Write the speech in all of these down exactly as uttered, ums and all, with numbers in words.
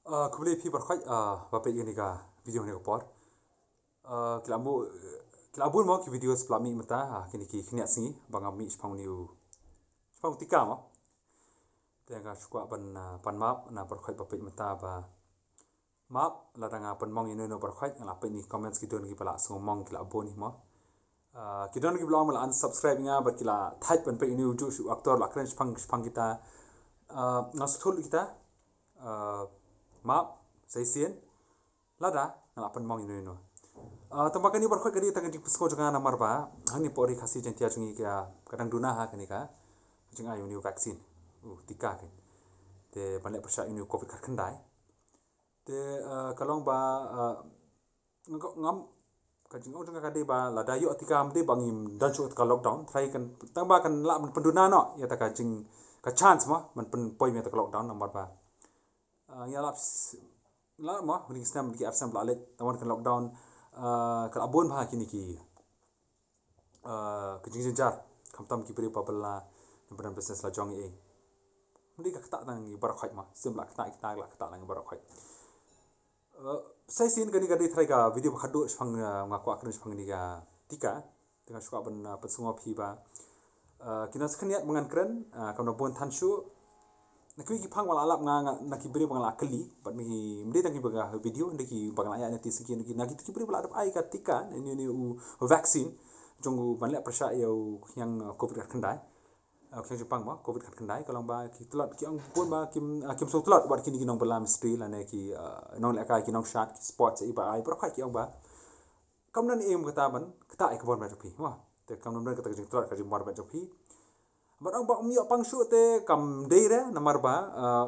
Ah, khublei phi baroh khoit, ah, ba peit ïa kane ka video ha kane ka por. Ah, ki la bun, ki la bun mo ki video spla mi mynta, ah, kine ki khyndiat sngi ba ngam mih shaphang une u, shaphang u tika mo. Te nga shu kwah ban, ah, pan map na baroh khoit ba peit mynta ba map, lada nga pynmong ïano ïano baroh khoit, nga la peit ïa ki comments ki don kiba la sngewmong ki la bun hi mo. Ah, ki don kiba la ong ba la unsubscribe ïa nga bad ki la thait ban peit ïano u juh u actor la kren shaphang, shaphang kita. Ah, nga sngewthuh lut kita. Ah, map, sa shisien lada nga la pynmong ïano ïano. Ah, tangba kane baroh khoit ka dei tang ka jingpynsngew jong nga namar ba hangne pdeng ri Khasi Jaiñtia jong ngi ka, ka dang duna ha kane ka jingai une u vaccine, u tika ka. Te ban leh pyrshah ïa une u covid khatkhyndai. Te, ah, ka long ba, ah, nga, ngam, ka jingong jong nga ka dei ba lada ïoh tika ym dei ba ngim don shuh ka lockdown, trai kan, tangba kan lah ban pynduna noh ïa kata ka jing, ka chance mo ban pynpoi ïa kata ka lockdown namar ba, ah, ïa lap s-, lap mo, une u snem ki ar snem ba la leit, tangba kan lockdown, ah, ka la bun bha kine ki, ah, ka jingjynjar, khamtam ki briew ba bylla, ïa ba don business la jong ei. Ym dei ka ktah tang ïa baroh khoit mo, shisien la ktah ïa kita, la ktah tang ïa baroh khoit. Ah, sa shisien kane ka dei trai ka video ba khatduh shaphang, ah, nga kwah kren shaphang kane ka tika. Te nga shu kwah ban, ah, pynsngew phi ba, ah, ki nongshakri ïa ba ngan kren, ah, kam da bun than shuh. Na kiwei ki phang ba la lap nga, nga, na ki briew ba nga la kylli, bad ym dei tang kiba nga video, hynrei kiba nga la ïa na ti siki na ki, na ki briew ba la dep ai ka tika, na une, une u vaccine jong u ban leh pyrshah ïa u khñiang, ah, covid khatkhyndai. Ah, khñiang jingpang mo, covid khatkhyndai, ka long ba ki tlot ki ong bun ba kim, ah, kim sngewtlot bad kine ki nongbylla mistri lane ki, ah, nonglehkai, ki nongshad, ki sports, ïa ba ai baroh khoit ki ong ba kam don ei kata ban ktah ïa ka bor met jong phi mo. Te kam don kata ka jingtlot ka jingbor met jong phi. Bad ong ba ym ïoh pang shuh te kam dei re namar ba, ah,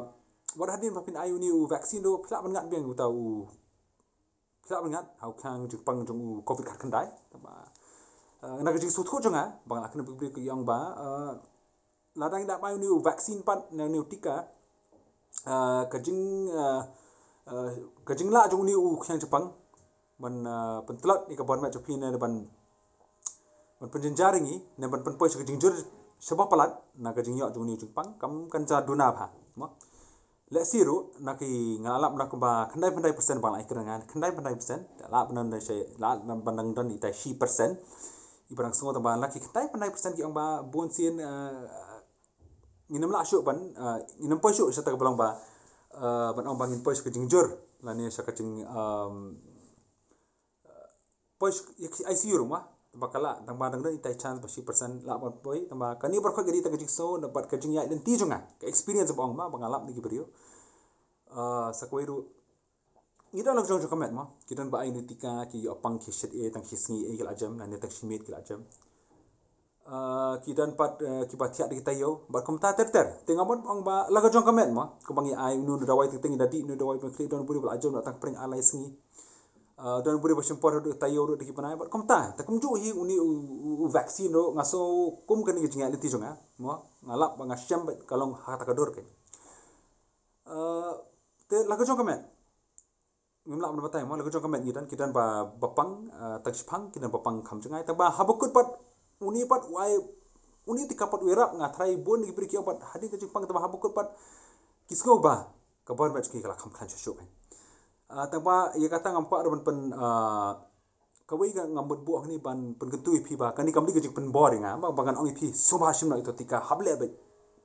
wat hadien ba phin ai une u vaccine ruh phi lah ban ngat biang uta u, phi lah ban ngat ha u khñiang jingpang jong u covid khatkhyndai. Tangba, ah, na ka jingsngewthuh jong nga ba nga la kynnoh bri bri ki ong ba, ah, lada ngi la ai une u vaccine pat ne une u tika, ah, ka jing, ah, ah, ka jinglah jong une u khñiang jingpang ban, ah, pyntlot ïa ka bor met jong phi ne ban, ban pynjynjar ïa ngi ne ban pynpoi sha ka jingjur shaba palat na ka jingïoh jong une u jingpang kam, kan sa duna bha mo. Lehse ruh na ki, nga la lap na kumba khyndai phew khyndai percent ba la ai kren nga, khyndai phew khyndai percent, la lap ban don, la lap ban dang don itai shi percent iba dang sngew, tangba na ki khyndai phew khyndai percent ki ong ba bun sien, eh, ngin ym lah shuh ban, eh, ngin ym poi shuh sha kata kaba long ba, eh, ban ong ba ngin poi sha ka jingjur lane sha ka jing, ehm, poi ïa ki I C U ruh mo, tangba ka lah, tangba dang don itai chance ba shi percent lah ban poi, tangba kane baroh khoit ka dei tang ka jingsngew bad ka jingïaid lynti jong nga, ka experience ba ong mo, ba nga lap na ki briew. Ah, sa kawei ruh, ngi don la ka jong jong ka met mo, ki don ba ai une u tika, ki ïoh pang ki shit ei, tang shi sngi ei ki la jem, lane tang shi miet ki la jem. Ah, ki don pat, eh, kiba thiah da ki taïew bad kumta ter ter. Te nga mut ong ba la ka jong ka met mo, kumba ngi ai une u dawai, teng teng da dih une u dawai, pynkhlieh, don u briew ba la jem la tang pyrshah ar lai sngi. Ah, don u briew ba shim por haduh taïew ruh da ki bnai bad kumta. Te kumjuh hi une u, u, u vaccine ruh, nga sngew kum kane ka jingïaid lynti jong nga mo, nga lap ba nga shem bad ka long ha kata ka dur ka. Ah, te la ka jong ka met, ngim lah ban batai mo, la ka jong ka met ngi don, ki don ba, ba pang, ah, tang shiphang, ki don ba pang kham jngai, tangba haba kut pat une pat u ai, une u tika pat u ïarap, nga tharai bun ki briew ki ong pat hadien ka jingpang, tangba haba kut pat ki sngew ba ka bor met jong ki ka la kham khlaiñ shuh shuh. Ah, tangba ïa kata ngam kwah ruh ban pyn, ah, kawei ka ngam mut buh hangne ban pynkyntu ïa phi ba kane kam dei ka jingpynbor ïa nga, ba, ba ngan ong ïa phi sngewbha shim noh ïa uto u tika, hap leh beit.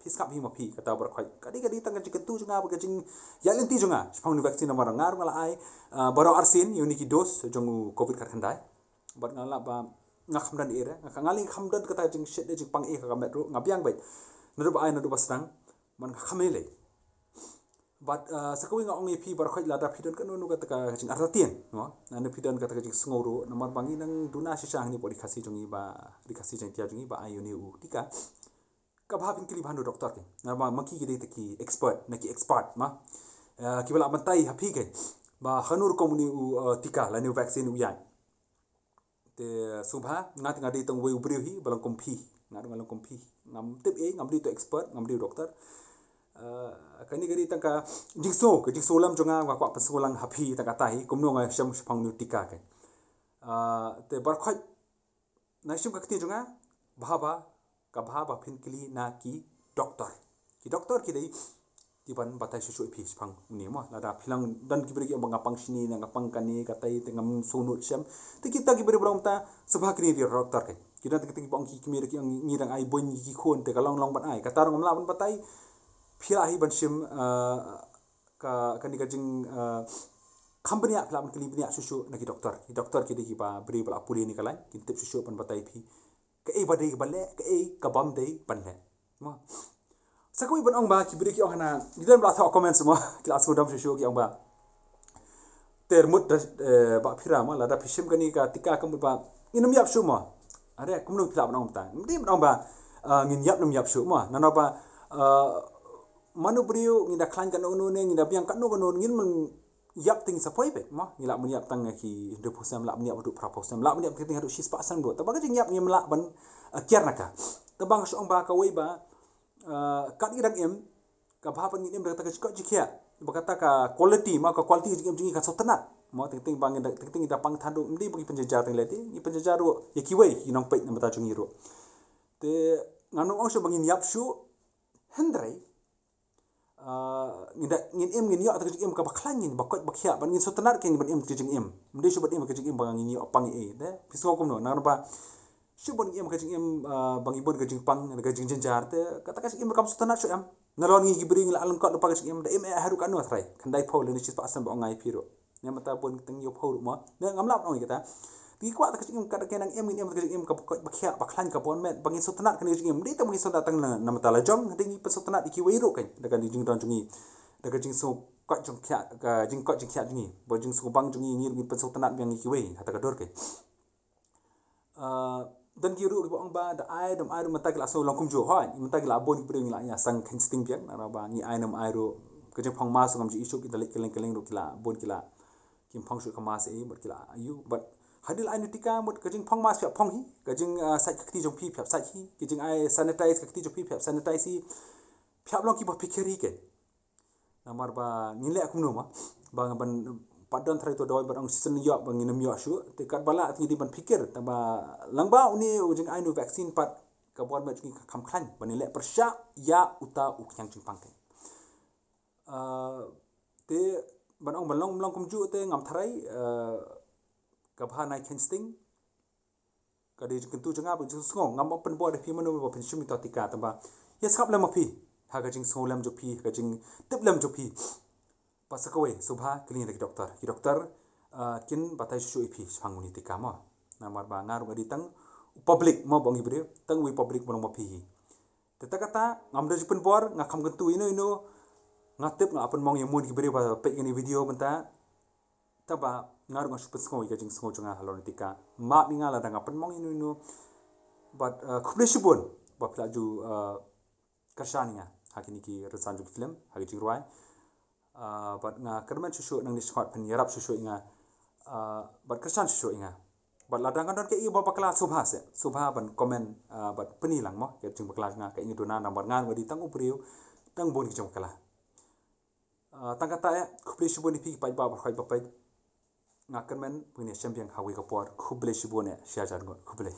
Phi sngap hi ma phi, kata baroh khoit. Ka dei, ka dei tang ka jingkyntu jong nga bad ka jingïaid lynti jong nga shaphang une u vaccine namar nga ruh nga la ai, ah, baroh arsien ïa une ki dose jong u covid khatkhyndai. Bad nga lap ba nga kham don ei re, nga, nga lei kham don kata ka jingshit ei, jingpang ei ha ka met ruh, nga biang beit. Naduh ba ai, naduh ba sdang, man ka kham lei lei. Bad, ah, sa kawei nga ong ïa phi baroh khoit, lada phi don kano kano kata ka jingartatien mo, lada phi don kata ka jingsngew ruh, namar ba ngi nang duna shisha hangne hapoh ri Khasi jong ngi ba, ri Khasi Jaiñtia jong ngi ba ai une u tika, ka bha phin kylli bha na u doktor ki. Namar ba ma ki ki dei kita ki expert, na ki expert mo. Ah, kiba lah ban batai ha phi ki ba kano rukom une u, ah, tika lane u vaccine u ïaid. Te sngewbha, nga te nga dei tang uwei u briew hi ba long kum phi. Nga ruh nga long kum phi. Ngam tip ei, ngam dei uto u expert, ngam dei u doktor. Ah, kane ka dei tang ka jingsngew, ka jingsngewlem jong nga, nga kwah pynsngewlang ha phi tang kata hi, kumno nga shem shaphang une u tika ka. Ah, te baroh khoit, na ka shem ka ktien jong nga, bha ba, ka bha ba phin kylli na ki doktor. Ki doktor ki dei Ki ban batai shuh shuh ïa phi shaphang une mo. Lada phi lah don ki briew ki ong ba nga pang shini ne nga pang kane katai te ngam sngewnud shem. Te kita ki briew ba long mynta sngewbha kine ki doktor kein. Ki don te ki ba ong ki kmie ki ong ngi dang ai bun ki khun te ka long long ban ai. Kata ruh ngam lah ban batai. Phi lah hi ban shim, eh, ka kane ka jing, eh, kham bniah, phi lah ban kylli bniah shuh shuh na ki doktor. Ki doktor ki dei kiba briew ba la pule ïa kane ka lain. Kin tip shuh shuh ban batai phi kaei ba dei ban leh, kaei ka bym dei ban leh. Mo. Sa kawei ban ong ba ki briew ki ong hana, ki don ba la thoh comments mo, ki la sngewdom shuh shuh ki ong ba. Te mut da, eh, ba phi ra mo, lada phi shim kane ka tika ka mut ba ngin ym ïap shuh mo. Are kumno phi lah ban ong ta. Ym dei ban ong ba, eh, ngin ïap ne ym ïap shuh mo. Nano ba, eh, mano briew ngi da khlaiñ kano kano ne, ngi da biang kano kano, ngim ïap te ngi sa poi beit mo. Ngi lah ban ïap tang ki hynriewphew snem, lah ban ïap haduh phraphew snem, lah ban ïap ki ting haduh shispah snem ruh. Te ba ka jingïap ngim lah ban, eh, kiar na ka. Te ba nga shu ong ba kawei ba, eh, kat ngi dang im, ka bha ban ngin im da kata ka jingkoit jingkhiah. Ba kata ka quality mo, ka quality jingim jong ngi kan sngewtynnat. Mo, teng teng ba ngi da, teng teng ngi da pang than ruh, ym dei ba ngi pynjynjar teng lei te, ngi pynjynjar ruh ïa kiwei ki nongpeit na bynta jong ngi ruh. Te ngam ong shuh ba ngin ïap shuh, hynrei, ah, ngin da, ngin im, ngin ïoh kata ka jingim kaba khlaiñ, ngin ba koit ba khiah, ban ngin sngewtynnat kein ban im kata ka jingim. Ym dei shuh ban im kata ka jingim ba ngin ïoh pang ei ei, te phi sngew kumno, nang ba shuh ban im kata ka jingim, ah, ba ngi bun ka jingpang, ka jingjynjar, te kata ka jingim kam sngewtynnat shuh em. Nalor ngi ki briew ngi la lyngkot lypa ka jingim, da im eh haduh katno trai, khyndai phew lane shispah snem ba ong nga ïa phi ruh. Ne mynta bun teng ïa phew ruh mo. Ne ngam lah ban ong ïa kata. Te ngi kwah ta ka jingim kat ka nang im, ngin im ta ka jingim kaba koit ba khiah, ba khlaiñ, kaba wanmet, ba ngin sngewtynnat kane ka jingim. Ym dei tang ba ngin sngewtynnat tang na, na bynta la jong, hynrei ngin pynsngewtynnat ïa kiwei ruh kein da ka jingsdon jong ngi, da ka jingsngew koit jingkhiah, ka jingkoit jingkhiah jong ngi, ba jingsngewbang jong ngi, ngi ruh ngin pynsngewtynnat biang ïa kiwei ha kata ka dur kein. Ah, don ki ruh kiba ong ba da ai, da ym ai ruh mynta ki la sngew long kumjuh. Hooid, mynta ki la bun ki briew ngi la ïa sang kheiñ sting biang, nano ba ngi ai ne ym ai ruh, ka jingphong mask ngam ju issue, ki da leit kylleng kylleng ruh ki la bun ki la, kim phong shuh ka mask ei, bad ki la ïoh, bad hadien la ai ïa u tika, bad ka jingphong mask phi hap phong hi, ka jing, ah, sait ka kti jong phi phi hap sait hi, ka jing ai sanitize ka kti jong phi phi hap sanitize hi, phi hap long kiba phikir hi kein. Namar ba ngin leh kumno mo, ba ban pat don trai to dawai ban ong shisien ïoh ba ngin ym ïoh shuh, te katba lah te ngi dei ban phikir, tangba lyngba une u jingai une u vaccine pat ka bor met jong ngi ka kham khlaiñ ban ïaleh pyrshah ïa uta u khñiang jingpang kein. Ah, te ban ong ban long, long kumjuh te ngam tharai, ah, ka bha nai kheiñ sting. Ka dei jingkyntu jong nga bad jingsngew, ngam pynbor ïa phi mano ba phin shim ïa uta u tika, tangba ïa sngap lem ma phi ha ka jingsngew lem jong phi, ha ka jingtip lem jong phi. Bad sa kawei, sngewbha kylli ïa ki doktor. Ki doktor, ah, kin batai shuh shuh ïa phi shaphang une u tika mo. Namar ba nga ruh nga dei tang u public mo, ba ong ki briew, tang u public ba long ma phi hi. Te kata kata ngam don jingpynbor, nga kham kyntu ïano ïano, nga tip nga pynmong ïa mon ki briew ba peit kane ka video mynta. Tangba nga ruh nga shu pynsngew ïa ka jingsngew jong nga halor une u tika. Map ïa nga lada nga pynmong ïano ïano. Bad, eh, khublei shibun ba phi la ju, eh, kyrshan ïa nga ha kine ki rynsan jong ki film, ha ki jingrwai. Ah, bad nga kyrmen shuh shuh nangne shakhmat phin ïarap shuh shuh ïa nga. Ah, bad kyrshan shuh shuh ïa nga. Bad lada nga don kaei ba bakla, sngewbha seh, sngewbha ban comment, ah, bad pyni lang mo ïa ka jingbakla jong nga, kaei nga duna, namar nga ruh nga dei tang u briew, tang bun ki jingbakla. Ah, tang kata eh, khublei shibun ïa phi ki paidbah baroh ba peit. Nga kyrmen ba ngin ïashem biang ha kawei ka por. Khublei shibun eh, shi hajar nguh. Khublei.